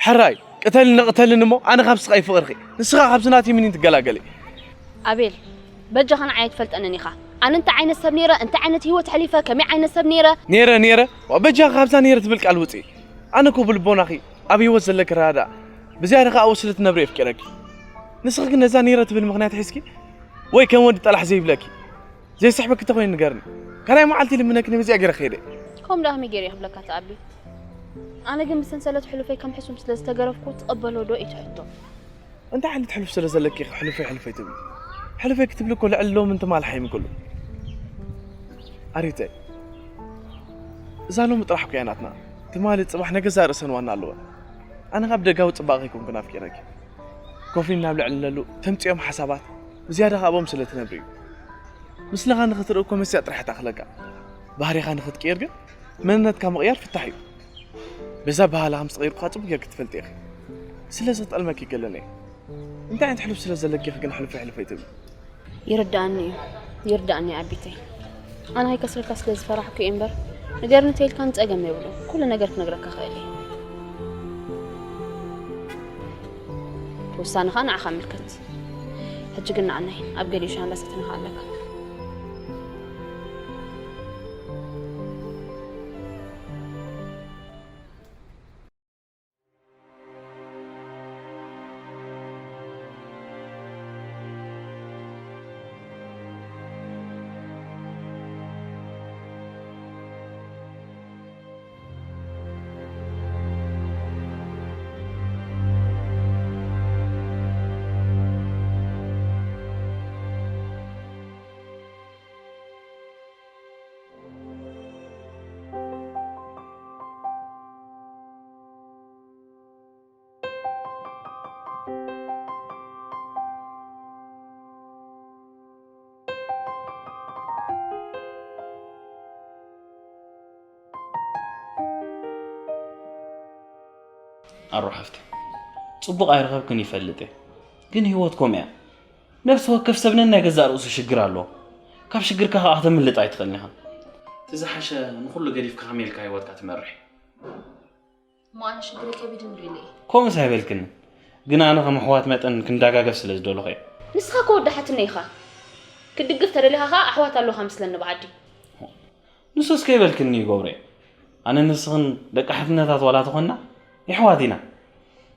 ሕራይ ቅተልን ቅተልን እሞ ኣነ ካብ ስቓይ ፍቕርኺ ንስኻ ካብዚ ናተይ ምኒን ትገላገሊ። ኣቤል፣ በጃኻ ንዓይ ኣይትፈልጠንን ኢኻ። ኣነ እንታይ ዓይነት ሰብ ነይረ፣ እንታይ ዓይነት ህይወት ኣሕሊፈ፣ ከመይ ዓይነት ሰብ ነይረ። ነይረ ነይረ ዋ በጃኻ ካብዛ ነይረ ትብል ቃል ውፅኢ። ኣነ እኮ ብልቦናኺ ኣብ ህይወት ዘለኪ ረዳእ ብዝያዳ ከዓ ኣብኡ ስለ ትነብሪ የፍቂረኪ። ንስኺ ግን ነዛ ነይረ ትብል ምኽንያት ሒዝኪ ወይ ከም ወዲ ጠላሕ ዘይብለኪ ዘይስሕበኪ ተኾይኑ ንገርኒ። ካልኣይ መዓልቲ ልምነኪ ነብዚኣ ገይረ ክሄደ። ከምኡ ደኣ ከመይ ገይረ እየ ክብለካ ተኣቢ። ኣነ ግን ብሰንሰለት ሕሉፈይ ከም ሕሱም ስለ ዝተገረፍኩ ትቕበሎ ዶ እዩ እቲ ሕቶ? እንታይ ዓይነት ሕሉፍ ስለ ዘለኪ ኢኺ ሕሉፈይ ሕሉፈይ ትብሊ? ሕሉፈይ ክትብሊ እኮ ልዕሊ ሎምን ትማል ሓይሚ ኩሉ። ኣሪተይ እዛ ሎሚ ጥራሕ እኮ እያ ናትና። ትማሊ ፅባሕ ናይ ገዛእ ርእሰን ዋና ኣለወን። ኣነ ካብ ደጋዊ ፅባቐ ከይኮንኩ ናፍቂረኪ። ኮፍ ኢልና ኣብ ልዕሊ ንለሉ ተምፅኦም ሓሳባት ብዝያዳ ካብኦም ስለ ትነብሪ እዩ። ምስልኻ ንኽትርኢ እኮ መስያ ጥራሕ እያ ትኣኽለካ። ባህሪኻ ንኽትቅይር ግን መንነትካ ምቕያር ፍታሕ እዩ። በዛ ባህላ ከም ዝተቐይርኩኻ ፅቡቅ ጌርኪ ትፈልጢ ኢኺ። ስለዚ ክጠልመኪ ይገለን እየ። እንታይ ዓይነት ሕሉፍ ስለ ዘለኪ ኢኺ ግን ሕሉፈይ ሕሉፈይ ትብሊ? ይርድኣኒ እዩ ይርድኣኒ ኣቢተይ። ኣነ ከይከስረካ ስለ ዝፈራሕኩ እየ እምበር ንገርኒ ተይልካኒ ፀገም የብሉን። ኩሉ ነገር ክነግረካ እኽእል እየ። ውሳነኻ ንዓኻ ይምልከት። ሕጂ ግን ንዓናይ ኣብ ገሊኡ ሻንዳ ሰተነኻ ኣለካ። ኣሮ ሓፍተይ፣ ጽቡቕ ኣይረኸብክን ይፈልጥ እየ፣ ግን ህይወት ከምኡ እያ። ነፍሲ ወከፍ ሰብ ነናይ ገዛእ ርእሱ ሽግር ኣለዎ። ካብ ሽግርካ ከኣ ከተምልጥ ኣይትኽእልን ኢኻ። እቲ ዝሓሸ ንኹሉ ገዲፍካ ከመይ ኢልካ ህይወትካ ትመርሕ? እሞ ኣነ ሽግረይ ከቢድ እንዶ ኢለ እየ። ከምኡስ ኣይበልክን፣ ግን ኣነ ከም ኣሕዋት መጠን ክንደጋገፍ ስለ ዝደለኹ እየ። ንስኻ እኮ ወዲ ሓትነይ ኢኻ። ክትድግፍ ተደሊኻ ከኣ ኣሕዋት ኣለውኻ መስለኒ ብዓዲ። ንሱስ ከይበልክኒ ይገብሮ እየ። ኣነን ንስኽን ደቂ ሓትነታት ዋላ ተኾንና፣ የሕዋት ኢና።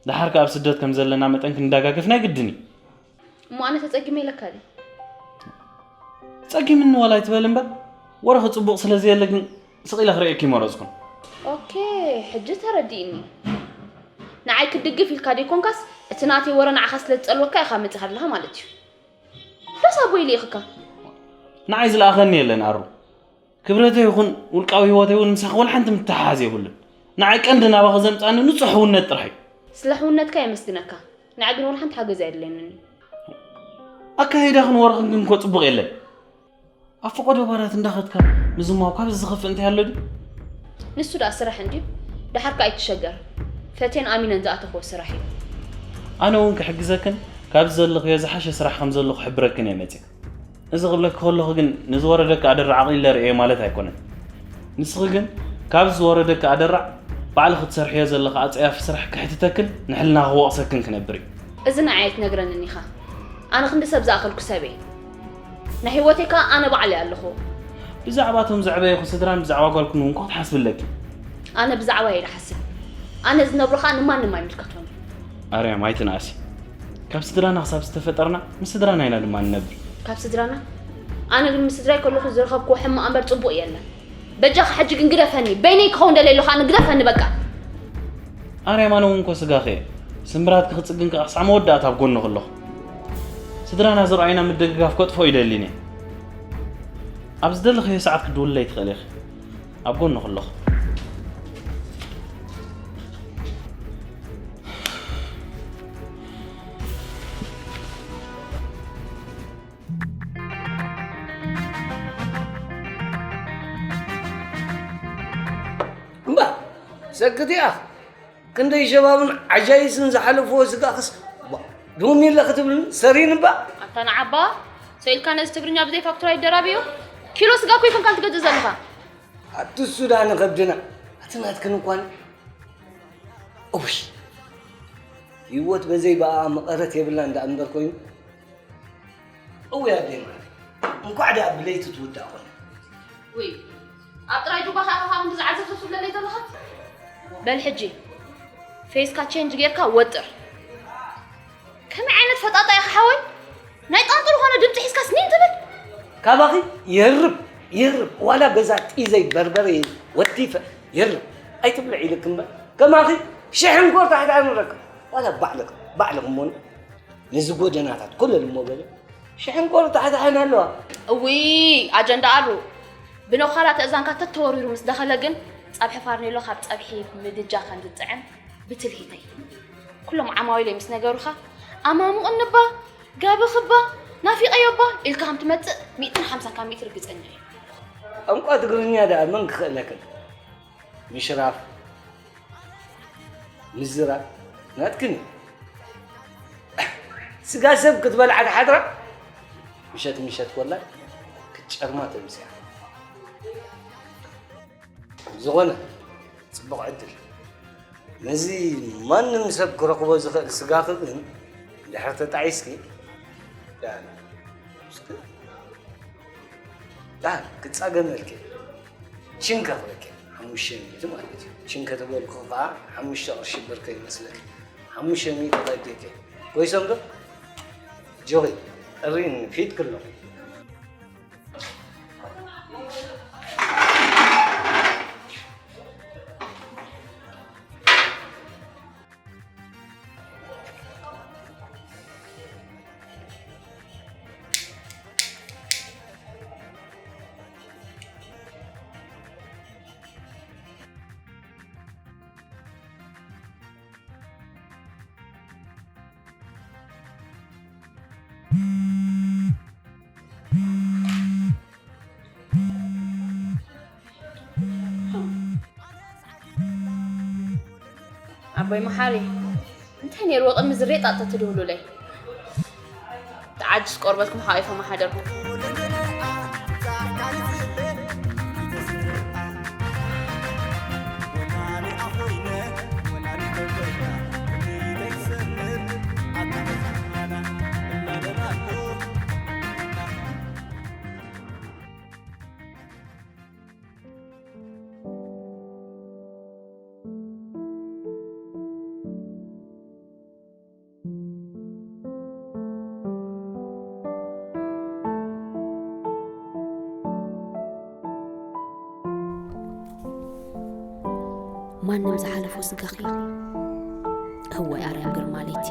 ደሓር ከኣ ኣብ ስደት ከም ዘለና መጠን ክንደጋገፍ ናይ ግድን እዩ። እሞ ኣነ ተጸጊመ ኢለካ ድየ? ጸጊምኒ ዋላ ኣይትበል እምበር፣ ወረኺ ጽቡቕ ስለ ዘየለ ግን ስቕ ኢለ ክርእየኪ ይመረጽኩን። ኦኬ፣ ሕጂ ተረዲእኒ። ንዓይ ክትድግፍ ኢልካ ደይኮንካስ፣ እቲ ናተይ ወረ ንዓኻ ስለ ዝጸልወካ ኢኻ መጺኻ ኣለኻ ማለት እዩ። ዶስ ኣቦይ ልኢኽካ? ንዓይ ዝለኣኸኒ የለን ኣሩ። ክብረተይ ይኹን ውልቃዊ ህይወተይ እውን ምሳኺ ወላ ሓንቲ ምትሕሓዝ የብሉን። ንዓይ ቀንዲ ናባኺ ዘምጽኣኒ ንጹህ ሕውነት ጥራሕ እዩ። ስለ ሕውነትካ የመስግነካ። ንዓይ ግን ወላ ሓንቲ ሓገዝ ኣየድልየንን እዩ። ኣካይዳኽን ወረኽን ግን እኮ ጽቡቕ የለን። ኣብ ፈቐዶ ባራት እንዳኸድካ ምዝማው ካብዚ ዝኸፍእ እንታይ ኣሎ ድዩ? ንሱ ደኣ ስራሕ እንድዩ። ደሓር ከኣ ኣይትሸገር። ፈትየን ኣሚነን ዝኣተኽዎ ስራሕ እዩ። ኣነ እውን ክሕግዘክን ካብዚ ዘለኽዮ ዝሓሸ ስራሕ ከም ዘሎ ክሕብረክን እየ መጺአ። እዚ ክብለኪ ከለኹ ግን ንዝወረደኪ ኣደራዕ ኣቕሊለ ርእየ ማለት ኣይኮነን። ንስኺ ግን ካብዚ ዝወረደኪ ኣደራዕ ባዕልኺ ትሰርሕዮ ዘለኺ ኣጸያፊ ስራሕ ከሕትተክን ንሕልናኺ ክወቕሰክን ክነብር እዩ። እዚ ንዓይ ኣይትነግረንን ኢኻ። ኣነ ክንዲ ሰብ ዝኣኸልኩ ሰብ እየ። ናይ ህይወተይ ከኣ ኣነ ባዕለይ ኣለኹ። ብዛዕባ እቶም ዘዕበየኺ ስድራን ብዛዕባ ጓልክን እውን እኮ ክትሓስቢ ኣለኪ። ኣነ ብዛዕባይ እየ ዝሓስብ። ኣነ ዝነብሮ ከኣ ንማንም ኣይምልከቶን እዩ። ኣርያም ኣይትንኣሲ። ካብ ስድራና ክሳብ ዝተፈጠርና ምስ ስድራና ኢና ድማ ንነብር። ካብ ስድራና? ኣነ ግን ምስ ስድራይ ከለኹ ዝረኸብክዎ ሕማቕ እምበር ጽቡቕ የለን። በጃኻ ሕጂ ግን ግደፈኒ። በይነይ ክኸውን ደልየ ኣለኹ ኣነ ግደፈኒ በቃ። ኣርያም ኣነ እውን እኮ ስጋኺ እየ። ስምብራትኪ ክጽግን ከኣ ክሳዕ መወዳእታ ኣብ ጎንኺ ኣለኹ። ስድራና ዝረኣዩና ምድግጋፍ ከጥፍኦ ኣይደልን እየ። ኣብ ዝደለኽዮ ሰዓት ክትድውልለይ ትኽእሊ ኢኺ። ኣብ ጎንኺ ኣለኹ። እምባ ሰክት ኢኻ። ክንደይ ሸባብን ዓጃይስን ዝሓለፍዎ ስጋኽስ ባ- ዱም ኢለ ክትብልን ሰሪን እባ። ኣታ ንዓባ ሰው ኢልካ ነዚ ትግርኛ ብዘይ ፋክቱራ ይደራብዮ። ኪሎ ስጋ እኮ ይኮንካ ትገዝእ ዘለኻ። ኣቲ እሱ ዳ ንኸብድና ኣቲ ናትክን እኳን እውይ ህይወት በዘይ ብኣኣ መቐረት የብላን ደኣ እምበር ኮይኑ። እውይ ኣደይ ማርያም፣ እንኳዕ ደኣ ብለይቲ ትውዳእ ኮነ። ውይ፣ ኣብ ጥራይ ዱባ ከኣ ካብ ከምዚ ዝዓዘብዘብ ትብለለይ ዘለኻ? በል ሕጂ ፌስካ ቼንጅ ጌርካ ወጥር። ከመይ ዓይነት ፈጣጣ ኢኻ ሓወይ? ናይ ጣንጡ ዝኾነ ድምፂ ሒዝካ ስኒን ትብል? ካባኺ የርብ የርብ፣ ዋላ ገዛ ጢዘይ በርበረ ወቲፈ የርብ ኣይትብልዕ ኢልክ እምበር፣ ከማኺ ሽሕ እንኮር ታሕቲ ኣይምረክብ። ዋላ ባዕልክ ባዕልክ እሞን ነዚ ጎደናታት ኮለል እሞ በለ ሽሕ እንኮር ታሕቲ ኣይን ኣለዋ። እውይ፣ ኣጀንዳ ኣሉ። ብነዃላ ተእዛንካ ተተወሪሩ ምስ ደኸለ ግን፣ ጸብሒ ፋርኔሎ ካብ ጸብሒ ምድጃ ከም ዝጥዕም ብትልሂተይ። ኩሎም ዓማዊለይ ምስ ነገሩኻ፣ ኣማሙቕኒ እባ፣ ጋብኺ እባ፣ ናፊቐዮ እባ ኢልካ ከም ትመጽእ ሚእትን ሓምሳን ካብ ሚእቲ ርግጸኛ እየ። ቋንቋ ትግርኛ ደኣ መን ክኽእለክን? ምሽራፍ፣ ምዝራብ ናትክን እዩ። ስጋ ሰብ ክትበልዓ ትሓድራ፣ ምሸት ምሸት ኮላ ክትጨርማ ተምስያ። ዝኾነ ጽቡቕ ዕድል። ነዚ ማንም ሰብ ክረኽቦ ዝኽእል ስጋኺ ግን ድሕሪ ተጣዒስኪ፣ ደኣ ደኣ ክጻገመልኪ። ችንከ ክበልኪ ሓሙሽተ ሚእቲ ማለት እዩ። ችንከ ተበልኩ ከኣ ሓሙሽተ ቅርሺ ብር ከይመስለኪ። ሓሙሽተ ሚእቲ ከዲኪ። ኮይሶም ዶ? ጆኺ፣ እሪን ፊት ክሎ። ኣቦይ መሓሪ፣ እንታይ ነይርዎ ቅድሚ ዝሬጣ ተትድውሉለይ? ተዓጅስ ቆርበትኩም ሓቂፎም ሓደርኩም። ማንም ዝሓለፎ ስጋኺ። እዋይ ኣርያም ግርማ ለይቲ።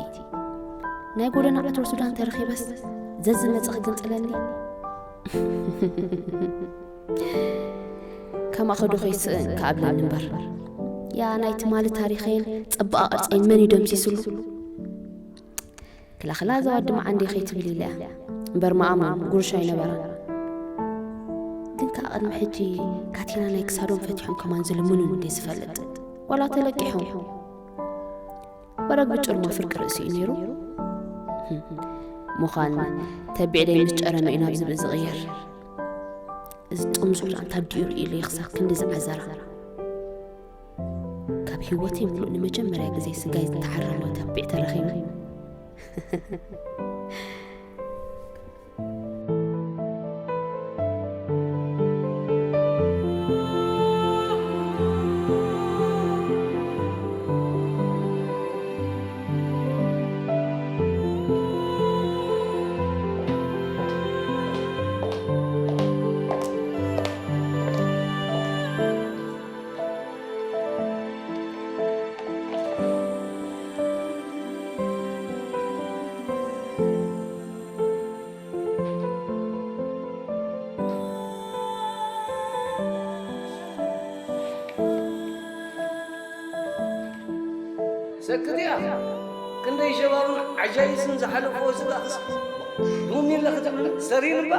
ናይ ጎደና ዕትሮ ሱዳን ተረኺበስ ዘዝመጽእ ክግንጥለኒ። ከማኺ ዶ ከይስእን ክኣብለኒ እምበር። ያ ናይ ትማሊ ታሪኸይን ጽባቐ ቅርጸይን መን እዩ ደምሲስሉ? ክላኽላ እዛ ወዲ መዓንደይ ከይትብል ኢለ እያ። እምበር መኣመን ጉርሻ ኣይነበረን። ግን ከኣ ቅድሚ ሕጂ ካቴና ናይ ክሳዶም ፈቲሖም ከማን ዝልምኑን እንዴ ዝፈልጥ። ዋላ ተለቂሖም። ወረግ ብጭርሞ ፍርቂ ርእሲ እዩ ነይሩ። ምዃን ተቢዕ ደይ ምስ ጨረመ እዩ ናብ ዝብኢ ዝቕየር። እዚ ጥምዙ ዛንታ ዲኡ ርእዩ ኢለ ክሳብ ክንዲ ዝዓዘራ። ካብ ህይወተይ ምሉእ ንመጀመርያ ግዜ ስጋይ ዝተሓረመ ተቢዕ ተረኺቡ። ሰክት እያ። ክንደይ ሸባብን ዓጃይስን ዝሓለፍዎ ስጋኽስ ቡን ኢለ ክትብል ሰሪን እባ።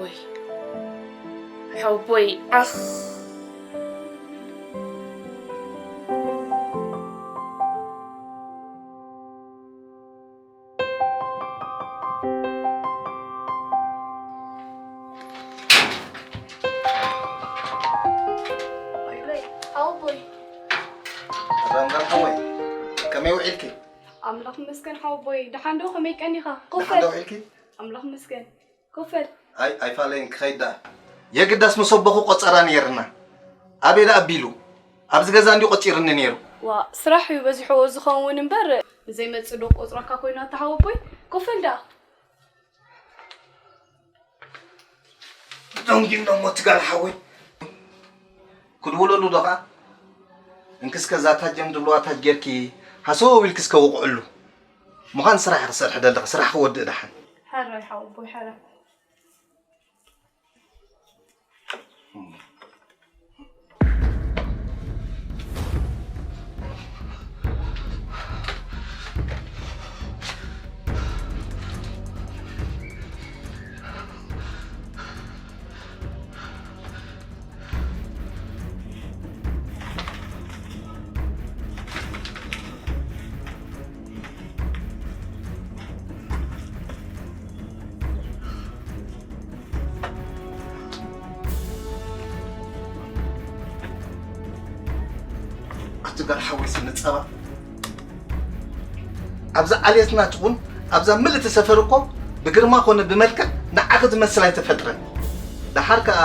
ወይ ሓወቦይ ዓኽ። ሓወቦይ። ሰላም ጋል ሓወይ፣ ከመይ ውዒልኪ? ኣምላኽ ይመስገን ሓወቦይ፣ ደሓን ዶ? ከመይ ቀኒኻ? ደሓን ዶ ውዒልኪ? ኣምላኽ ይመስገን። ኮፈል። ኣይ ኣይፋለይን ክኸይድ ደኣ። የግዳስ ምስ ኣቦኹ ቆጸራ ነይርና። ኣበይ ደኣ ኣቢሉ? ኣብዚ ገዛ እንድዩ ቆጺርኒ ነይሩ። ዋ፣ ስራሕ እዩ በዚሕዎ ዝኸውን እምበር፣ ንዘይመጽእ ዶ ቆጽረካ ኮይኑ ኣታ ሓወቦይ? ኮፈል ደኣ። ደንጊም ደሞ ትጋል ሓወይ። ክድውለሉ ዶ ኸኣ? እንክስከ እዛ ታጀም ድብልዋ ታጅ ጌርኪ ሃሰው ኢልኪ እስከ ውቕዕሉ። ምዃን ስራሕ ክሰርሕ ደለኺ፣ ስራሕ ክወድእ ደሓን። ሕራይ ሓወቦይ፣ ሕራይ። ኣቲ ጋል ሓወይ ስኒ ጸባ ኣብዛ ዓሌትና ትኹን ኣብዛ ምልእቲ ሰፈር እኮ ብግርማ ኮነ ብመልክዕ ንዓኺ ዝመስል ኣይተፈጥረን። ደሓር ከኣ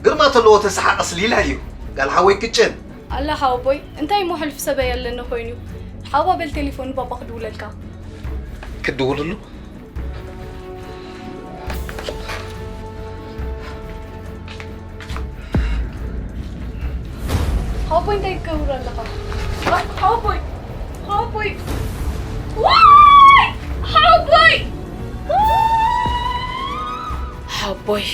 ግርማ ተለዎ ተሰሓቐስ ሊላ እዩ። ጋል ሓወይ ቅጭን። ኣላ ሓወቦይ፣ እንታይ እሞ ሕሉፍ ሰበይ ኣለኒ ኮይኑ? ሓባ በል ቴሌፎን ባባ ክድውለልካ። ክድውልሉ? ሓወቦይ እንታይ ትገብር ኣለኻ? ሓወቦይ! ሓወቦይ! ዋይ! ሓወቦይ! ሓወቦይ!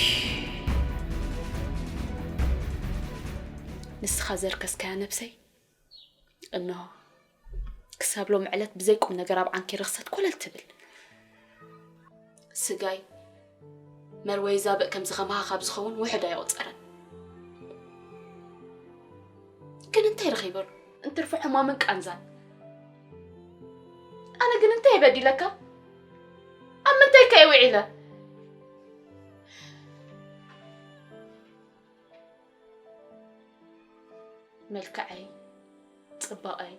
ንስኻ ዘርከስካያ ነብሰይ እንሆ ክሳብ ሎም ዕለት ብዘይ ቁም ነገር ኣብ ዓንኬ ርኽሰት ኮለል ትብል። ስጋይ መርወይ ዛብእ ከምዚ ኸማኻ ካብ ዝኸውን ውሕድ ኣይቑጸረን። ግን እንታይ ረኺበሉ? እንትርፎ ሕማምን ቃንዛን። ኣነ ግን እንታይ በዲለካ? ኣብ ምንታይ ከ እየ ውዒለ? መልክዐይ፣ ጽባቐይ፣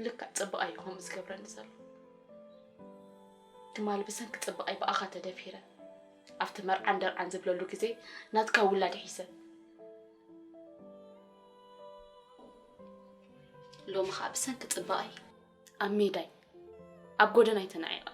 ልክዕ ጽባቐይ እዩ ከምኡ ዝገብረኒ ዘሎ። ትማሊ ብሰንኪ ጽባቐይ ብኣኻ ተደፊረ። ኣብቲ መርዓን ደርዓን ዝብለሉ ግዜ ናትካ ውላድ ሒዘ። ሎሚ ኸኣ ብሰንኪ ጽባቐይ ኣብ ሜዳይ ኣብ ጎደናይ ተናዒቐ።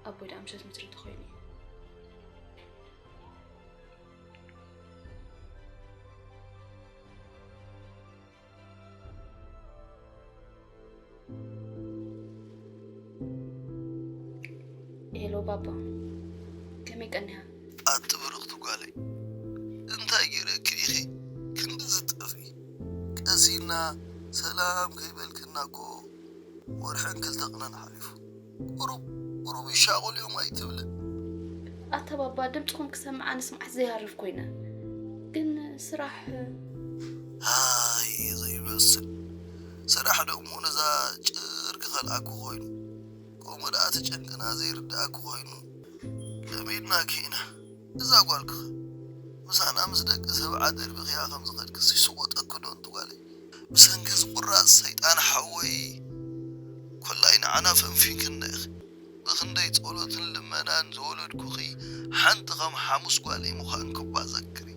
ኣቦይ ደኣ ምሸት ምድሪ ተኾይኑ እዩ። ሄሎ ባባ፣ ከመይ ቀኒኻ? ኣቲ ብርኽቲ ጓለይ፣ እንታይ ገይረኪ ኢኺ ክንድዚ ትጠፍኢ? ቀሲና ሰላም ከይበልክና እኮ ወርሕን ክልተ ቅነን ሓሊፉ። ቁሩብ ቁሩብ ይሻቐሉ እዮም ኣይትብልን? ኣታ ባባ፣ ድምፅኹም ክሰምዕ ኣነስ መዓት ዘይሃርፍ ኮይነ። ግን ስራሕ? ኣይ ዘይመስል። ስራሕ ደሞ ነዛ ጭርቂ ከልኣኩ ኮይኑ። ከምኡ ደኣ እቲ ጭንቅና ዘይርድኣኩ ኮይኑ። ለሚድናኪ ኢና። እዛ ጓልክኸ ምሳና ምስ ደቂ ሰብዓ ደርቢኽያ ከም ዝኸድክስ ይስወጠኪ ዶ ኣንቲ ጓለይ? ብሰንኪ እዚ ቁራጽ ሰይጣን ሓወይ ኮላይ ንዓና ፈንፊንክና ኢኺ። ብኽንደይ ጸሎትን ልመናን ዝወለድኩኺ ሓንቲ ከም ሓሙስ ጓለይ ምዃንኪ እባ ዘክሪ።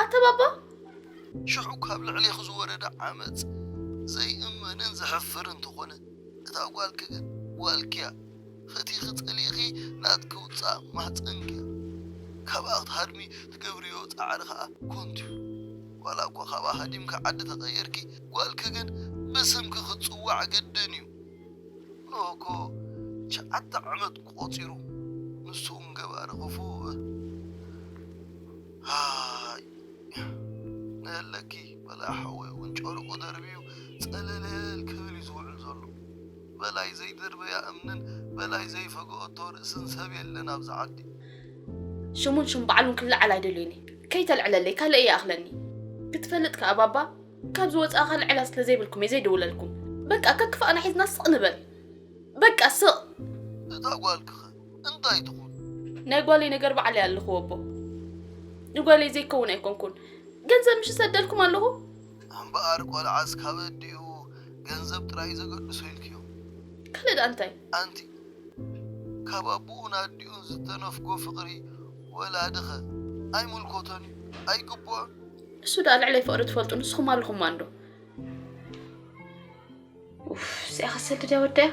ኣታ ባባ! ሽዑ ካብ ልዕሌኺ ዝወረደ ዓመጽ ዘይእመንን ዘሕፍር እንተኾነ፣ እታ ጓልኪ ግን ጓልኪ እያ። ፈቲኺ ጸሊእኺ ናትኪ ውጻእ ማህጸንኪ እያ። ካብኣ ክትሃድሚ ትገብርዮ ጻዕሪ ከኣ ኮንቱ እዩ። ዋላ እኳ ካብኣ ሃዲምካ ዓዲ ተቐየርኪ፣ ጓልኪ ግን ብስምኪ ክትጽዋዕ ግድን እዩ። ንእኮ ትሽዓተ ዓመት ቆጺሩ፣ ንሱ እውን ገባሪ ክፉእ። ሃይ፣ ነለኪ በላይ ሓወይ እውን ጨርቁ ደርብዩ ጸለለል ክብል እዩ ዝውዕል ዘሎ። በላይ ዘይደርበያ እምንን በላይ ዘይፈገኦቶ ርእስን ሰብ የለን ኣብዚ ዓዲ። ሽሙን ሽም ባዕሉን ክለዓል ኣይደልዩን እየ። ከይተልዕለለይ ካልእ ይኣኽለኒ። ክትፈልጥ ከኣ ባባ፣ ካብ ዝወጻእኻ ልዕላ ስለ ዘይብልኩም እየ ዘይድውለልኩም። በቃ ከክፋእና ሒዝና ስቕ ንበል። በቃ ስቕ። እታ ጓልክኸ እንታይ ትኹን? ናይ ጓለይ ነገር ባዕለይ ኣለኹ ኣቦ። ንጓለይ ዘይከውን ኣይኮንኩን። ገንዘብ ምሽ ሰደልኩም ኣለኹ። እምበኣር ቆልዓስ ካብ ኣዲኡ ገንዘብ ጥራይ ዘገድሶ ኢልክዮ። ካልእ ደኣ እንታይ? ኣንቲ ካብ ኣቦኡን ኣዲኡን ዝተነፍጎ ፍቕሪ ወላድኸ ኣይምልኮቶን እዩ? ኣይግብኦን? እሱ ደኣ ልዕለይ ፍቕሪ ትፈልጡ ንስኹም ኣለኹማ እንዶ። ኡፍ፣ እዚኣ ከሰልድ ድያ ወዳያ?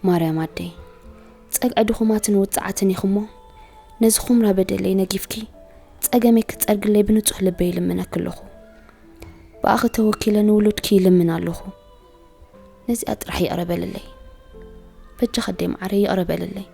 ማርያም ኣደይ፣ ጸግዒ ድኹማትን ውጽዓትን ኢኹሞ፣ ነዚ ኹምራ በደለይ ነጊፍኪ፣ ጸገመይ ክትጸርግለይ ብንጹህ ልበይ ይልምነኪ ኣለኹ። ብኣኺ ተወኪለ ንውሉድኪ ይልምን ኣለኹ። ነዚኣ ጥራሕ ይቕረ በልለይ። በጃኺ ኣደይ መዓረይ ይቕረ በልለይ።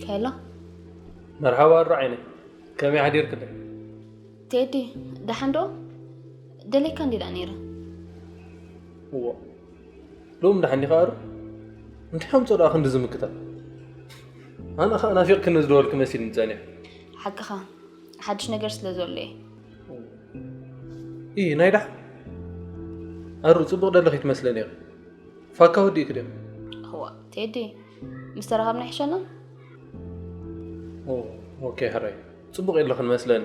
ሄሎ። መርሓባ ኣሩ ዓይነይ፣ ከመይ ሓዲርክለይ? ቴዲ፣ ደሓን ዶ? ደለይካ እንዲ ደኣ ነይረ። እዎ፣ ሎም ደሓን ዲኻ ኣሩ? እንታይ ኣምጾ ደኣ ክንዲ ዝምክታ? ኣነ ኸኣ ናፊቕክኒ ዝደወልኪ መሲልኒ ጸኒሐ። ሓቅኻ፣ ሓድሽ ነገር ስለ ዘሎ እየ። ኢ፣ ናይ ደሓን? ኣሩ፣ ጽቡቕ ደለኺ ትመስለኒ ኢኺ። ፋካ ወዲእኪ ድዮ? እዋ፣ ቴዲ፣ ምስ ተራኸብና ይሕሸና? ኦ፣ ኦኬ፣ ሕራይ። ጽቡቕ የለኽን መስለኒ።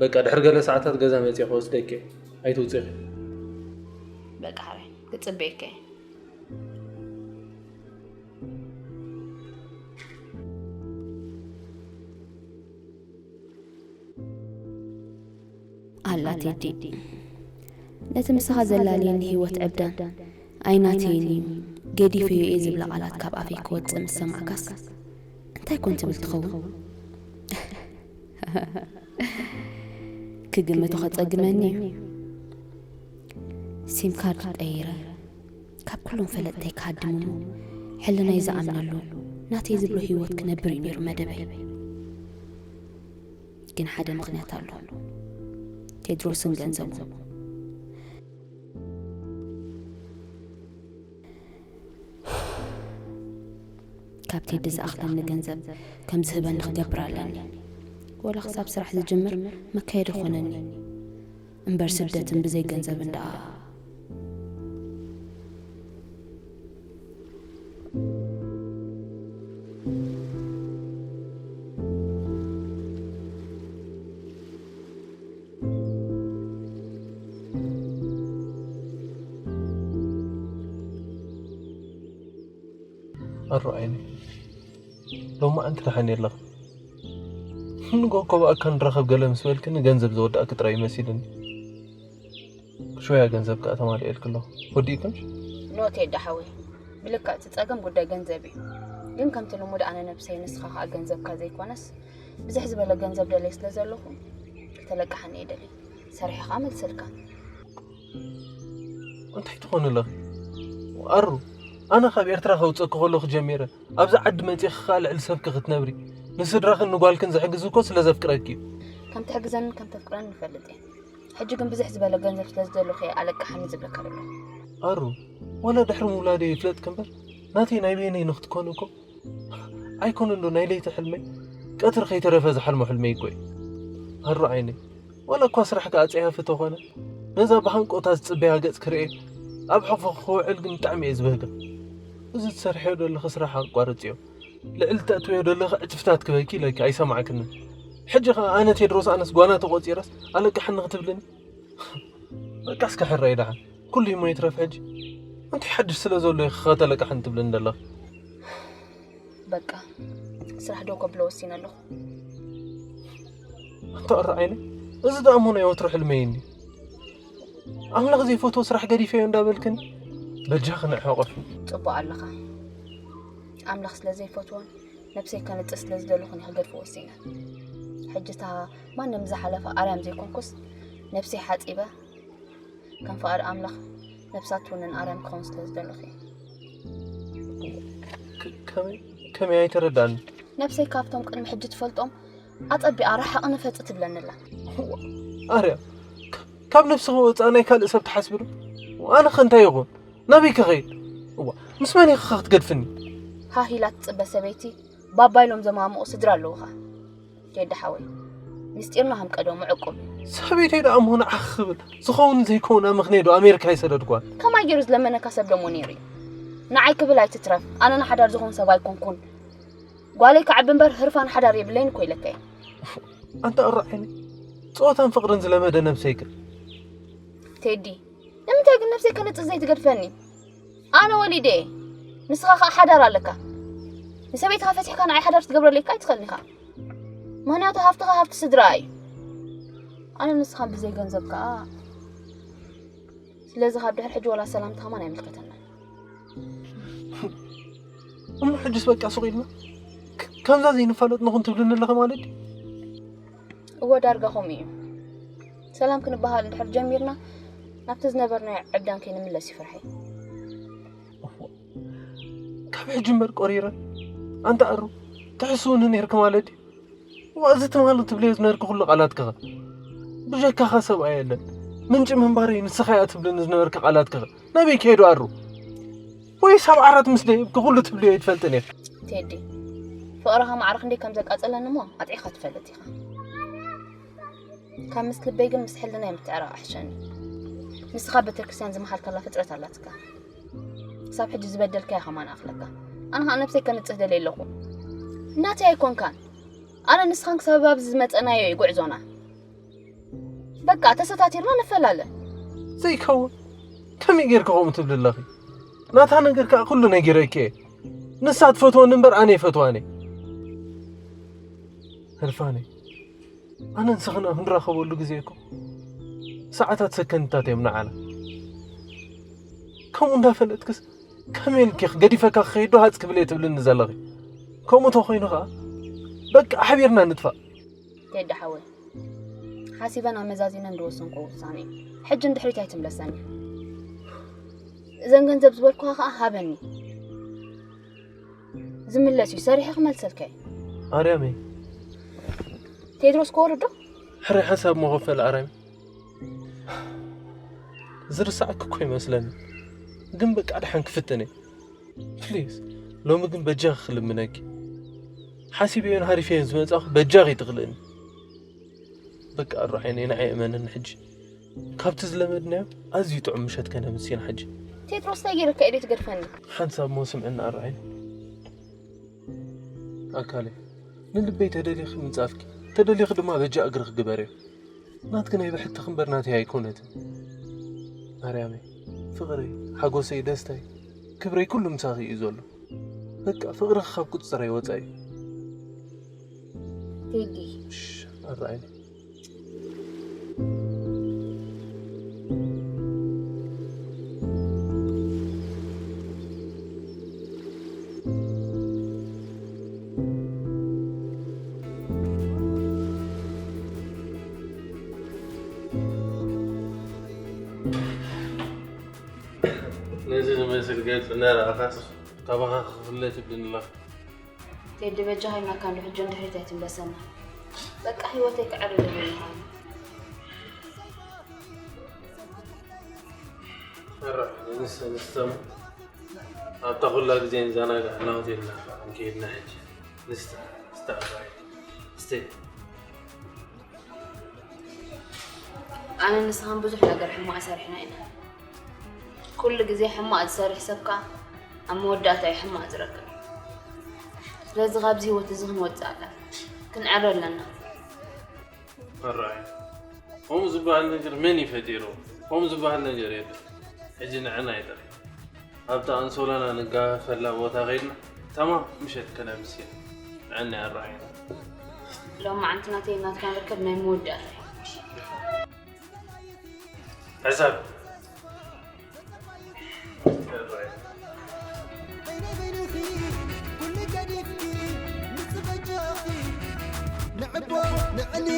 በቃ፣ ድሕሪ ገለ ሰዓታት ገዛ መጺአ ክወስደኪ እየ። ኣይትውጽኺ። በቃ፣ ሕራይ። ክጽበየኪ እየ። ኣላ ቴዲ። ነቲ ምሳኻ ዘላለየኒ ህይወት ዕብዳን ኣይናተይን እዩ፣ ገዲፈዮ እየ ዝብላ ቃላት ካብ ኣፈይ ክወጽእ ምስ ሰማዕካስ፣ እንታይ ኮን ትብል ትኸውን? ክግምቶ ከጸግመኒ እዩ። ሲም ካርድ ቀይረ፣ ካብ ኩሎም ፈለጥተይ ክሃድም እሞ፣ ሕልናይ ዝኣምነሉ፣ ናተይ ዝብሎ ህይወት ክነብር እዩ ነይሩ መደበይ። ግን ሓደ ምኽንያት ኣሎ። ቴድሮስን ገንዘቡ። ካብ ቴዲ ዝኣኽለኒ ገንዘብ ከም ዝህበኒ ክገብር ኣለኒ። ወላ ክሳብ ስራሕ ዝጅምር መካየዲ ኾነኒ። እምበር ስደትን ብዘይ ገንዘብን ደኣ። ኣሩ ዓይነይ፣ ሎማዓንቲ ደሓን የለኽን። ንጎ እኮ ብኣካ ንራኸብ ገለ ምስ በልክኒ ገንዘብ ዘወዳእኪ ጥራይ መሲልኒ። ሽወያ ገንዘብ ከኣ ተማሊኤልኪ ኣለኹ። ወዲእክንሽ? ኖ ቴዲ ሓወይ፣ ብልክዕ እቲ ጸገም ጉዳይ ገንዘብ እዩ። ግን ከምቲ ልሙድ ኣነ ነብሰይ ንስኻ ከኣ ገንዘብካ ዘይኮነስ ብዝሕ ዝበለ ገንዘብ ደልየ ስለ ዘለኹ፣ ክተለቅሓኒ እየ ደልየ። ሰሪሐ ከዓ መልሰልካ። እንታይ ትኾን ኣለኺ? ኣሩ፣ ኣነ ካብ ኤርትራ ከውፀኪ ከለኹ ጀሚረ ኣብዚ ዓዲ መፂኺ ከዓ ልዕሊ ሰብኪ ክትነብሪ፣ ንስድራኽን ንጓልክን ዝሕግዝ እኮ ስለ ዘፍቅረኪ እዩ። ከም ትሕግዘንን ከም ተፍቅረን ንፈልጥ እየ። ሕጂ ግን ብዝሕ ዝበለ ገንዘብ ስለ ዝደለኹ እየ ኣለቅሓኒ ዝብለካ ዘለኹ። ኣሩ፣ ዋላ ድሕሪ ምውላደይ ይፍለጥኪ እምበር ናተይ ናይ በይነይ ንክትኮኒ እኮ ኣይኮነን ዶ ናይ ለይቲ ሕልመይ? ቀትሪ ከይተረፈ ዝሓልሞ ሕልመይ እኮ እዩ። ኣሩ ዓይነይ፣ ዋላ እኳ ስራሕ ከኣ ጸያፊ ተኾነ፣ ነዛ ብሃንቀውታ ዝጽበያ ገጽ ክርእየ ኣብ ሕቑፉ ክውዕል ግን ብጣዕሚ እየ ዝበህጋ። እዚ ትሰርሕዮ ዘለኺ ስራሕ ኣቋርጽዮ። ልዕሊ ተእትውዮ ዘለኺ ዕጽፍታት ክበኪ ኢለኪ ኣይሰማዕክንን። ሕጂ ኸኣ ኣነ ቴድሮስ ኣነስ ጓና ተቖጺረስ ኣለቅሓኒ ክትብልኒ? በቃ እስከ ሕራይ ደሓን። ኩሉ እሞ ይትረፍ ሕጂ። እንታይ ሓድሽ ስለ ዘሎ ኢኺ ከተለቅሓኒ ትብልኒ ዘለኺ? በቃ ስራሕ ደው ከብሎ ወሲነ ኣለኹ። ኣንታ ኣረ ዓይነ፣ እዚ ደኣ እሞ ናይ ወትሩ ሕልመይ እኒ። ኣምላኽ ዘይፈትዎ ስራሕ ገዲፈዮ እንዳበልክኒ በጃኺ ንዕሕቑፍ። ጽቡቕ ኣለኻ። ኣምላኽ ስለ ዘይፈትዎን ነብሰይ ከንጽህ ስለ ዝደለኹን እየ ክገድፎ ወሲነ። ሕጂ እታ ማንም ዝሓለፈ ኣርያም ዘይኮንኩስ ነብሰይ ሓጺበ ከም ፍቓድ ኣምላኽ ነብሳ ትውንን ኣርያም ክኸውን ስለ ዝደለኹ እየ። ክ- ከመይ ከመይ ኣይተረዳእኒ። ነብሰይ ካብቶም ቅድሚ ሕጂ ትፈልጦም ኣጸቢቓ ርሓቕ ንፈጺ ትብለኒ ኣላ። ኣርያም ካ- ካብ ነብስኺ ወፃእ ናይ ካልእ ሰብ ትሓስቢ ዶ? ኣነ ኸ እንታይ ይኹን? ናበይ ክኸይድ? እዋ ምስ መን ኢኺ ኸ ክትገድፍኒ? ሃህ ኢላ ትጽበ ሰበይቲ ባባ ኢሎም ዘማምቑ ስድራ ኣለዉኻ። ቴዲ ሓወይ ምስጢርና ከም ቀደሙ ዕቁብ። ሰበይተይ ደኣ እሞ ንዓኺ ክብል ዝኸውን ዘይከውን ኣመኽንዮ ዶ ኣሜሪካ ይሰደድኳ? ከማይ ገይሩ ዝለመነካ ሰብ ደሞ ነይሩ እዩ። ንዓይ ክብል ኣይትትረፍ፣ ኣነ ንሓዳር ዝኾን ሰብ ኣይኮንኩን። ጓለይ ክዓቢ እምበር ህርፋን ሓዳር የብለይን እኮ ኢለካ እየ። ኣንታ ኣራዒኒ ጸወታን ፍቕርን ዝለመደ ነብሰይ ግን። ቴዲ ንምንታይ ግን ነብሰይ ከነጽህ ዘይትገድፈኒ? ኣነ ወሊደ እየ። ንስኻ ኸኣ ሓዳር ኣለካ። ንሰበይትኻ ፈቲሕካ ንዓይ ሓዳር ክትገብረለይ ከኣ ኣይትኽእልን ኢኻ። ምኽንያቱ ሃፍትኻ ሃፍቲ ስድራኣ እዩ። ኣነ ንስኻን ብዘይ ገንዘብ ከኣ ስለዚ ካብ ድሕሪ ሕጂ ወላ ሰላምታ ከማን ኣይምልከተናን። እሞ ሕጅስ በቃ ሱቕ ኢልና ክ- ከምዛ ዘይንፋለጥ ንኹን ትብልኒ ኣለኺ ማለት ድዩ? እወ ዳርጋ ከምኡ እዩ። ሰላም ክንበሃል እንድሕር ጀሚርና ናብቲ ዝነበርናዮ ዕብዳን ከይንምለስ እዩ ፍርሐይ። ካብ ሕጂ እምበር ቆሪረ ኣንታ ኣሩ ትሕስውኒ ነይርኪ ማለት ድዩ? ዋ፣ እዚ ትማሊ ትብልዮ ዝነበርኪ ኩሉ ቃላትኪ ኸ? ብጀካኻ ሰብኣይ የለን። ምንጪ ምንባረይ ንስኻ እያ ትብልኒ ዝነበርኪ ቃላትኪ ኸ? ናበይ ከይዱ ኣሩ? ወይስ ኣብ ዓራት ምስ ደይብኪ ኩሉ ትብልዮ ኣይትፈልጥን ኢኺ? ቴዲ፣ ፍቕርኻ ማዕረ ክንደይ ከም ዘቃጸለኒ እሞ ኣጥዒኻ ትፈልጥ ኢኻ። ካብ ምስ ልበይ ግን ምስ ሕልናይ ምትዕራቕ ኣሕሸኒ። ንስኻ ቤተክርስትያን ዝመሓልካላ ፍጥረት ኣላትካ። ክሳብ ሕጂ ዝበደልካያ ከማን ኣኽለካ። ኣነ ኸኣ ነብሰይ ከንጽህ ደልየ ኣለኹ። ናተይ ኣይኮንካን። ኣነ ንስኻን ክሳብ ኣብዚ ዝመጸናዮ እዩ ጉዕዞና። በቃ ተሰታቲርና ንፈላለ። ዘይከውን ከመይ ጌርኪ ከምኡ ትብሊ ኣለኺ? ናታ ነገር ከኣ ኩሉ ነጊረኪ እየ። ንሳ ትፈትወኒ እምበር ኣነ ይፈትዋን እየ። ህርፋነይ ኣነ ንስኽን ኣብ ንራኸበሉ ግዜ እኮ ሰዓታት ሰከንድታት እዮም ንዓና። ከምኡ እንዳፈለጥክስ ከመይ ኢልኪ ገዲፈካ ክኸይድ ዶ ሃጽ ክብል እየ ትብልኒ ዘለኺ? ከምኡ ተኾይኑ ኸኣ በቃ ሓቢርና ንጥፋእ። ቴዲ ሓወይ ሓሲበን ኣመዛዚነን ዝወሰንክዎ ውሳነ እዩ። ሕጂ ንድሕሪት ኣይትምለሰኒ። እዘን ገንዘብ ዝበልኩኻ ኸኣ ሃበኒ። ዝምለስ እዩ ሰሪሐ ክመልሰልካ እየ። ኣርያመይ ቴድሮስ ክወርዶ? ሕራይ ሓንሳብ መኸፈል ኣርያመይ ዝርሳዕኪ እኮ ይመስለኒ ግን በቃ ድሓን ክፍትን እየ። ፕሊዝ ሎሚ ግን በጃኺ ክልምነኪ ሓሲበዮን ሃሪፈዮን ዝመጻኹ በጃኺ ትኽልእኒ። በቃ ኣሩ ዓይነይ ንዓይ እመነኒ ሕጂ ካብቲ ዝለመድናዮ ኣዝዩ ጥዑም ምሸት ከነምስ ኢና ሕጂ። ቴድሮስ እንታይ ገይረካ ኢለ ትገድፈኒ? ሓንሳብ ሞ ስምዕኒ ኣሩ ዓይነይ ኣካለይ ንልበይ ተደሊኺ ምንጻፍኪ ተደሊኺ ድማ በጃ እግርኺ ግበርዮ። ናትኪ ናይ ብሕትኺ እምበር ናተይ ኣይኮነትን ማርያመይ። ፍቕረይ፣ ሓጎሰይ፣ ደስታይ፣ ክብረይ ኩሉ ምሳኺ እዩ ዘሎ። በቃ ፍቕርኺ ካብ ቁጽጽረይ ወጻኢ እዩ። ቴዲ። እሽ፣ ኣረኣይኒ። ገጽ እናረኣኻስ ካባኻ ክፍለ ትብልኒ ኣለኻ። ቴዲ በጃኻ ኢልናካ እንዶ ሕጂ ንድሕሪት ኣይትምለሰና። በቃ ህይወተይ ክዕሪ ደለኒ። ሕራይ ንስ ንስተሙ ኣብታ ኩላ ግዜ ንዘናግዕ ናውት የልና እንከይድና ሕጂ ንስተ ንስተ ኣባይ እስተ ኣነ ንስኻን ብዙሕ ነገር ሕማቕ ሰሪሕና ኢና። ኩሉ ግዜ ሕማቕ ዝሰርሕ ሰብ ከኣ ኣብ መወዳእታ እዩ ሕማቕ ዝረክብ። ስለዚ ካብዚ ህይወት እዚ ክንወጽእ ኣለና። ክንዕረ ኣለና። ኣራይ ከምኡ ዝበሃል ነገር መን ይፈጢሩ? ከምኡ ዝበሃል ነገር የለን። ሕጂ ንዕና ይጠር ኣብታ ኣንሶላና ንጋፈላ ቦታ ኸይድና ተማም ምሸት ከነምስያ። ንዕና ኣራይ ሎም መዓንቲ ናተይ ናትካ ንርከብ ናይ መወዳእታ እዩ። ሕሳብ በይነይ በይንኺ ኩሉ ገዲፍኪ ምስ በጃኺ ንዕቦ ንዕኒ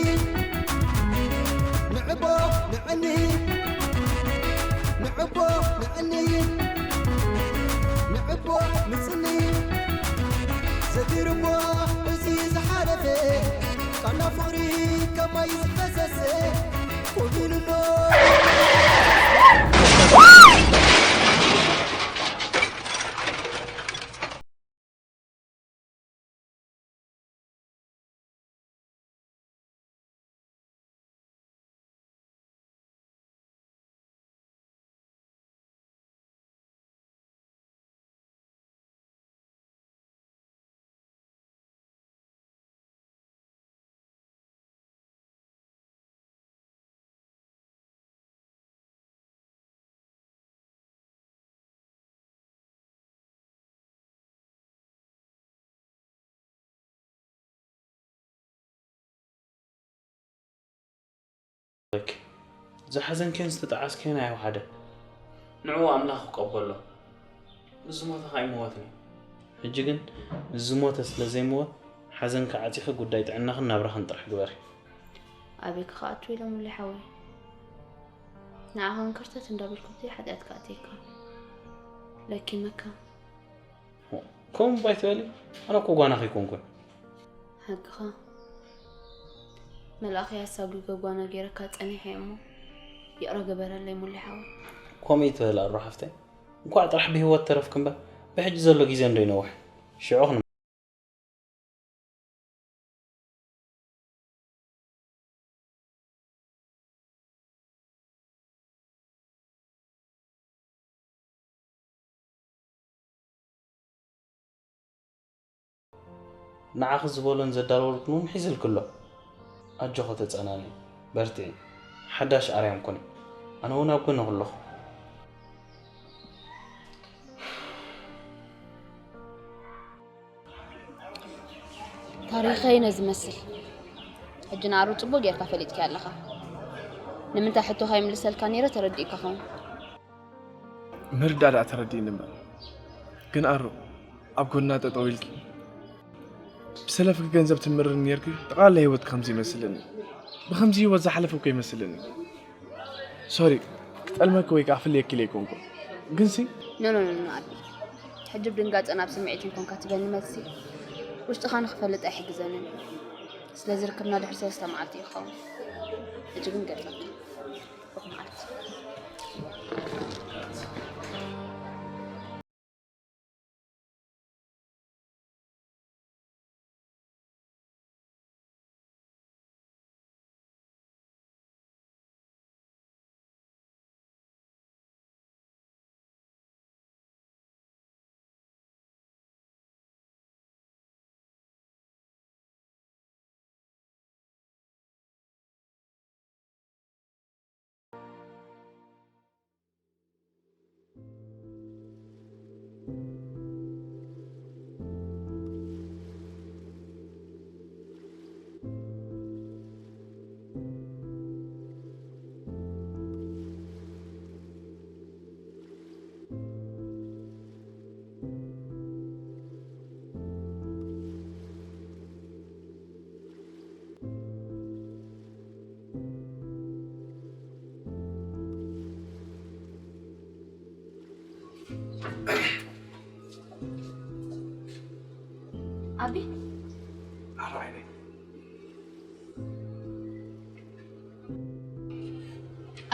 ንዕቦ ንዕኒ ንዕቦ ንዕኒ ንዕቦ ንጽኒ ዘቲርሞ እዚ ዝሓለፈ ቃና ፍቕሪ ከማይ ዝፈሰሰ ዝሓዘንክዮን ዝተጠዓስክዮን ኣይወሓደን። ንዕኡ ኣምላኽ ይቀበሎ። ምስ ዝሞተ ከኣ ኣይመወትን እዩ። ሕጂ ግን ምስ ዝሞተ ስለ ዘይመወት ሓዘንኪ ዓጺኺ ጉዳይ ጥዕናኽን ናብራኽን ጥራሕ ግበሪ። ኣበይ ክኸኣቱ ኢሎም ሙሌ ሓወይ ንዓኻ እንክርተት እንዳበልኩ ብዘይ ሓጢኣትካ ኣትየካ ለኪመካ ከምኡ እባ ኣይትበሊ ኣነ እኮ ጓናኺ ኣይኮንኩን ሓቅኻ መልኣኸይ ኣሳጒ ገጓና ገይረካ ጸኒሐ እየ እሞ ይቕረ ግበረለይ ሙሌ ሓወይ ከምኡ ኣይትበሊ ኣሩ ሓፍተይ እንኳዕ ጥራሕ ብህይወት ተረፍኪ እምበር ብሕጂ ዘሎ ግዜ እንዶ ይነውሕ ሽዑ ንዓኺ ዝበሎን ዘዳለወልክን እውን ሒዝልኪ ኣሎ ኣጆኺ ተፀናንዒ በርትዒ ሓዳሽ ኣርያም ኩኒ ኣነ እውን ኣብ ጎንኺ ኣለኹ ታሪኸይ ነዚ መስል ሕጂ ንኣሩ ጽቡቕ ጌርካ ፈሊጥካዮ ኣለኻ ንምንታይ ሕቶኻ ይምልሰልካ ነይረ ተረዲእካ ኸውን ምርዳእ ደኣ ተረዲእኒ እምበር ግን ኣሩ ኣብ ጎና ጠጠው ኢልኪ ብሰለፍኪ ገንዘብ ትምርር ኔርኪ ጠቕላላ ሂወትኪ ከምዚ ይመስለኒ ብከምዚ ሂወት ዝሓለፈ እኮ ይመስለኒ ሶሪ ክጠልመኪ ወይ ከዓ ክፍልየኪ ኢለ ኣይኮንኩን ግንሲ No no no no ኣቢ ሕጂ ብድንጋጸ ናብ ስምዒት እንኮንካ ትበኒ መልሲ ውሽጥኻ ንኽፈልጥ ኣይሕግዘንን እዩ ስለዚ ርክብና ድሕሪ ሰለስተ መዓልቲ እዩ ክኸውን ሕጂ ግን ገርጸካ ሩቕ መዓልቲ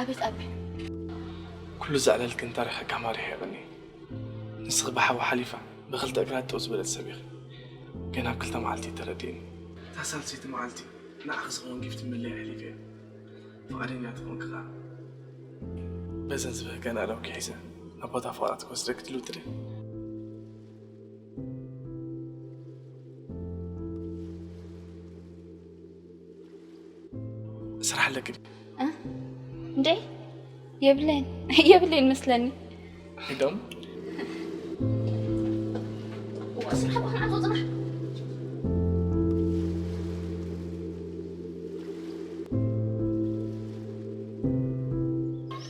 ኣቤት ኣቢ። ኩሉ ዘዕለልክን ታሪኸካ ማሪሐ ይቕኒ። ንስኺ ብሓዊ ሓሊፋ ብኽልተ እግራ ጠው ዝበለት ሰብ ኢኺ። ግን ኣብ ክልተ መዓልቲ ተረዲእኒ። እታ ሳልሰይቲ መዓልቲ ንዓኺ ዝኸውን ጊፍቲ ምለይ ኣሕሊፈ እየ። ፍቓደኛ ትኾንኪ ኸዓ በዘን ዝበህገና ኣእዳውኪ ሒዘ ናብ ቦታ ፍቕራት ክወስደኪ ትልውጥኒ። ስራሕ ኣለኪ ድዩ? እ? እንዴ? የብለይን። የብለይን መስለኒ። ኢዶም?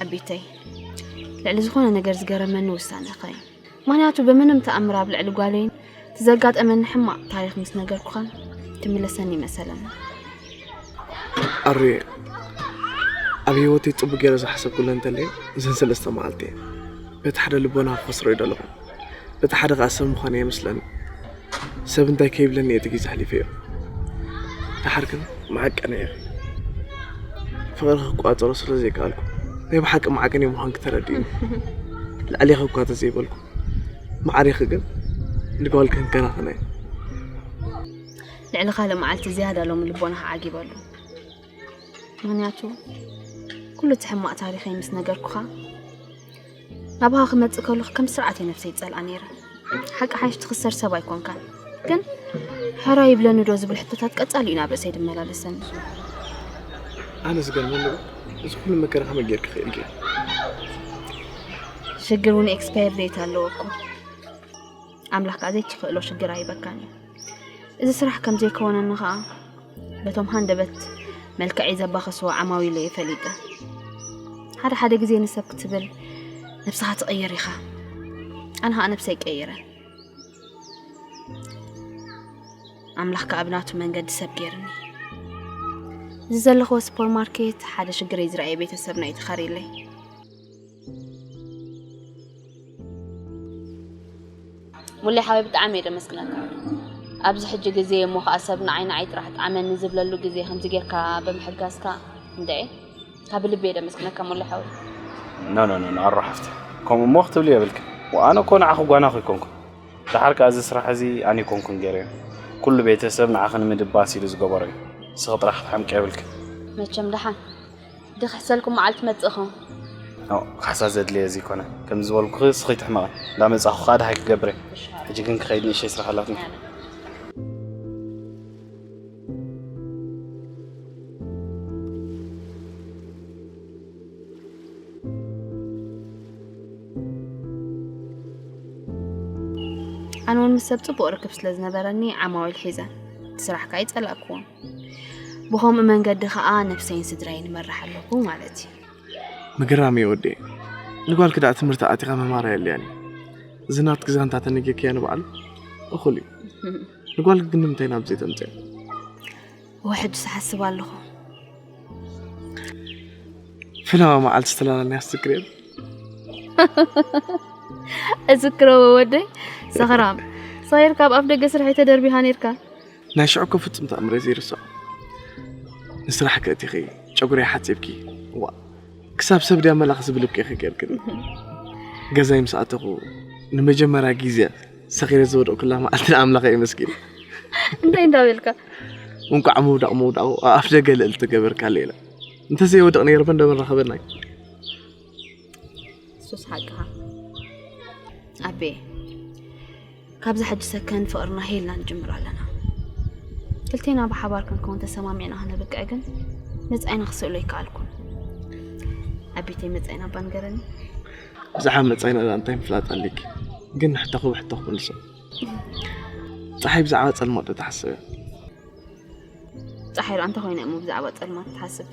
ኣቢተይ፣ ልዕሊ ዝኾነ ነገር ዝገረመኒ ውሳነኻ እዩ። ምኽንያቱ ብምንም ተኣምር ኣብ ልዕሊ ጓለይን እቲ ዘጋጠመኒ ሕማቕ ታሪኽ ምስ ነገርኩኻን ትምለሰኒ ይመሰለኒ። ኣሩየ፣ ኣብ ህይወተይ ጽቡቕ ገይረ ዝሓሰብኩለን እንተለየ እዘን ሰለስተ መዓልቲ እየን። በቲ ሓደ ልቦና ክኸስሮ ይደለኹ፣ በቲ ሓደ ከኣ ሰብ ምዃነ የመስለኒ። ሰብ እንታይ ከይብለኒ እየ እቲ ግዜ ኣሕሊፈዮ። ደሓር ግን መዓቀኒ ኢኺ። ፍቕሪ ክቋጸሮ ስለ ዘይከኣልኩ ናይ ብሓቂ መዓቀኒ ምዃንኪ ተረዲእኒ። ልዕሌኺ እኳ ተዘይበልኩ ማዕሬኺ ግን ንጓል ክንከናኸና እየ። ልዕሊ ካልእ መዓልቲ ዝያዳ ሎሚ ልቦናኻ ዓጊበሉ። ምኽንያቱ ኩሉ እቲ ሕማቕ ታሪኸይ ምስ ነገርኩኻ ናባኻ ክመጽእ ከለኹ ከም ስርዓት እየ ነብሰይ ዝጸልኣ ነይረ። ሓቂ ሓይሽ ትኽሰር ሰብ ኣይኮንካን። ግን ሕራይ ይብለኒ ዶ ዝብል ሕቶታት ቀጻሊ እዩ ናብ ርእሰይ ዝመላለሰኒ። ኣነ ዝገርመኒ ግን እዚ ኩሉ መከራ ከመይ ጌርኪ ክኢልኪ? ሽግር እውን ኤክስፓየር ዴት ኣለዎ እኮ። ኣምላኽ ከኣ ዘይትኽእሎ ሽግር ኣይበካን እዩ። እዚ ስራሕ ከም ዘይከወነኒ ከኣ በቶም ሃንደበት መልክዐይ ዘባኸስዎ ዓማዊለይ ፈሊጠ። ሓደ ሓደ ግዜ ንሰብ ክትብል ነብስኻ ትቕይር ኢኻ። ኣነ ከኣ ነብሰይ ቀይረ። ኣምላኽ ከኣ ብናቱ መንገዲ ሰብ ገይርኒ። እዚ ዘለኽዎ ሱፐርማርኬት ሓደ ሽግረይ ዝረኣየ ቤተሰብና እዩ ተኻርየለይ። ሙሌ ሓወይ ብጣዕሚ እየ ደመስግነካ። ኣብዚ ሕጂ ግዜ እሞ ኸኣ ሰብ ንዓይ ንዓይ ጥራሕ ጥዓመኒ ዝብለሉ ግዜ ከምዚ ጌርካ ብምሕጋዝካ እንድዒ ካብ ልቢ እየ ደመስግነካ ሙሌ ሓወይ። ኖ ኖ ኖ ኖ ኣሮ ሓፍቲ ከምኡ እሞ ክትብሊ የብልክን። ወኣነ እኮ ንዓኺ ጓናኺ ኣይኮንኩን። ደሓር ከኣ እዚ ስራሕ እዚ ኣነ ኣይኮንኩን ገይረዮ። ኩሉ ቤተሰብ ንዓኺ ንምድባስ ኢሉ ዝገበሮ እዩ። ንስኺ ጥራሕ ክትሓምቂ የብልክን። መቸም ደሓን ድኽሕሰልኩም መዓልቲ መጽእኹም። ኖ፣ ካሕሳ ዘድልየ እዚ ይኮነ። ከም ዝበልኩኺ እስኺ ትሕመቒ። እንዳመጻኹ ከኣ ደሃይ ክገብር እየ። ሕጂ ግን ክኸይድ ንእሽተይ ስራሕ ኣላትኒ። ኣነ እውን ምስ ሰብ ጽቡቕ ርክብ ስለ ዝነበረኒ ዓማዊል ሒዘ እቲ ስራሕ ከኣ ኣይጸላእክዎን። ብኸምኡ መንገዲ ከኣ ነብሰይን ስድራይን እመርሕ ኣለኹ ማለት እዩ። ምግራም እዩ ወደይ። ንጓልኪ ደኣ ትምህርቲ ኣቲኻ ምምሃር ኣየድልያን እዩ። እዚ ናትኪ ዛንታ ተነጊርክያ ንባዕሉ እኹል እዩ። ንጓልኪ ግን ንምንታይ ናብዚ ተምጽያ? እወ፣ ሕጅስ እሓስብ ኣለኹ። ፈለማ መዓልቲ ዝተላላናያ ትዝክርዮ ዶ? እዝክሮ ወደይ፣ ሰኽራም። ሰኺርካ ኣብ ኣፍ ደገ ስርሐይ ተደርቢኻ ነይርካ። ናይ ሽዑ እኮ ፍጹም ተኣምረይ ዘይርስዖ። ንስራሕ ከእቲኺ፣ ጨጉረይ ሓጺብኪ፣ ዋ፣ ክሳብ ሰብ ድያ መላኺ ዝብል እኮ ኢኺ ጌርክኒ። ገዛይ ምስ ኣተኹ ንመጀመርያ ግዜ ሰኺረ ዝወደቕኩላ መዓልቲ ንኣምላኽ እየ ኣመስጊነ። እንታይ እንዳበልካ? እንቋዕ ምውዳቕ ምውዳቑ ኣብ ኣፍ ደገ ልእልቲ ገበርካለይ ኢለ። እንተዘይወድቕ ነይረ መን ዶ ምረኸበናይ? እሱስ ሓቅኻ። ኣቤ፣ ካብዚ ሕጂ ሰከን ፍቕርና ሄልና ንጅምር ኣለና። ክልቴና ብሓባር ክንከውን ተሰማሚዕና ክነብቅዕ ግን መጻኢና ክስእሎ ኣይከኣልኩን። ኣቤተይ መጻኢና እባ ንገረኒ። ብዛዕባ መጻኢና ደኣ እንታይ ምፍላጥ ኣሊኪ? ግን ንሕቶኺ ብሕቶ ክምልሶ። ጸሓይ ብዛዕባ ጸልማት ዶ ትሓስብ እያ? ጸሓይ ደኣ እንታይ ኮይና እሞ ብዛዕባ ጸልማት ትሓስብ?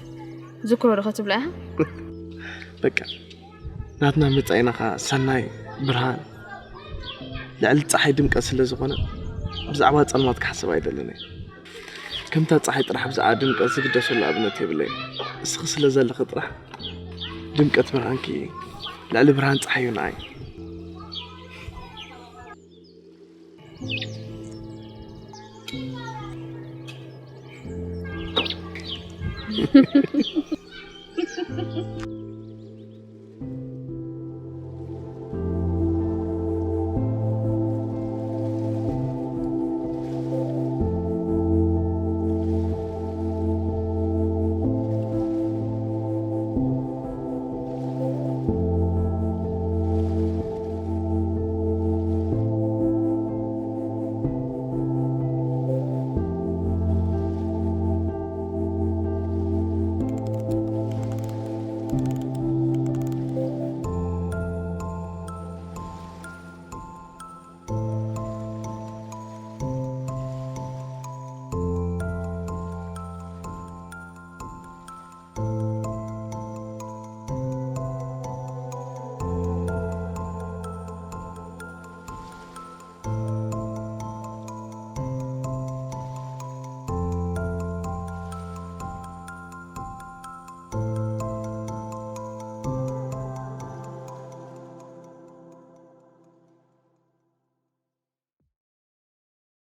ዝክሮ ዶ ክትብላ ኢኻ? በቃ፣ ናትና መጻኢና ኸኣ ሰናይ ብርሃን፣ ልዕሊ ጸሓይ ድምቀት ስለ ዝኾነ፣ ብዛዕባ ጸልማት ክሓስብ ኣይደልን እየ። ከምታ ጸሓይ ጥራሕ ብዛዕባ ድምቀት ዝግደሰሉ ኣብነት የብለይን። እስኺ ስለ ዘለኺ ጥራሕ፣ ድምቀት ብርሃንኪ ልዕሊ ብርሃን ጸሓይ እዩ ንዓይ።